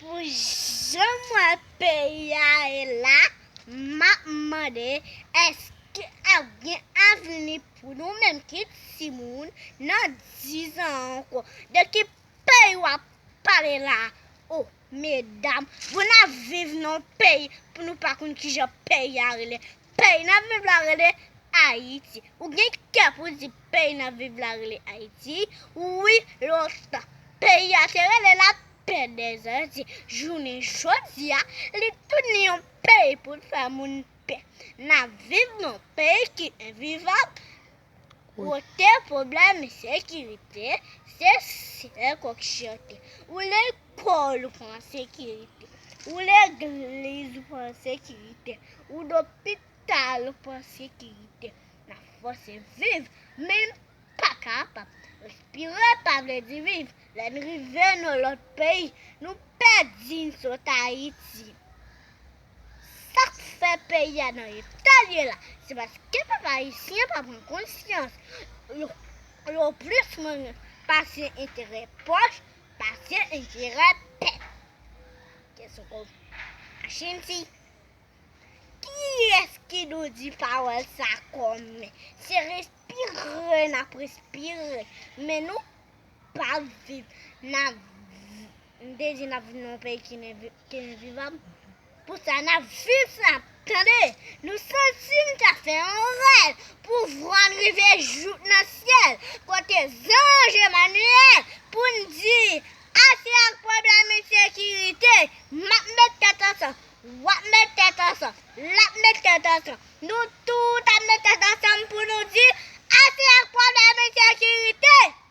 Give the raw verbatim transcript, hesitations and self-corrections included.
Pou jan m wè peyi a ye la, m ap mande, èske ap gen avni pou nou menm ki timoun nan diz an ankò? De ki peyi w ap pale la? O, medam, pou n ap viv nan yon peyi, pou nou pa konn kijan peyi a rele. Peyi n ap viv la rele Ayiti. Ou gen kè pou di peyi n ap viv la rele Ayiti? Wi, lontan. Peyi a te rele Lapè dè Zandi. Jounen jodi a, li tounen yon peyi pou l fè moun pè. N ap viv nan yon peyi ki envivab. Kote pwoblèm ensekirite, se sèl kòk chante. Ou lekòl ou pa an sekirite. Ou legliz ou pa an sekirite. Ou lopital ou pa an sekirite. N ap fòse viv, men n pa kapab. Respire pa vle di viv. Lè n rive nan lòt peyi, nou pèdi n sot Ayiti. Sa k fè peyi a nan eta l ye la, se paske pèp ayisyen pa pran konsyans. Yo, yo plis renmen pase enterè pòch, pase enterè pèp. Kesyon kon Machin si. Kiyès ki nou di pawòl sa kòm men? Se respire n ap respire. Men nou pa viv. N ap, m te di n ap viv nan yon peyi ki envi-, ki envivab. Pou sa, n ap viv sa, tande? Nou santi n ta fè yon rèv pou vwa n rive jouk nan syèl, kote zanj Emanyèl, pou n di, ase ak pwoblèm ensekirite, m ap met tèt ansanm, w ap met tèt ansanm, l ap met tèt ansanm. Nou tout ap met tèt ansanm pou nou di, ase ak pwoblèm ensekirite!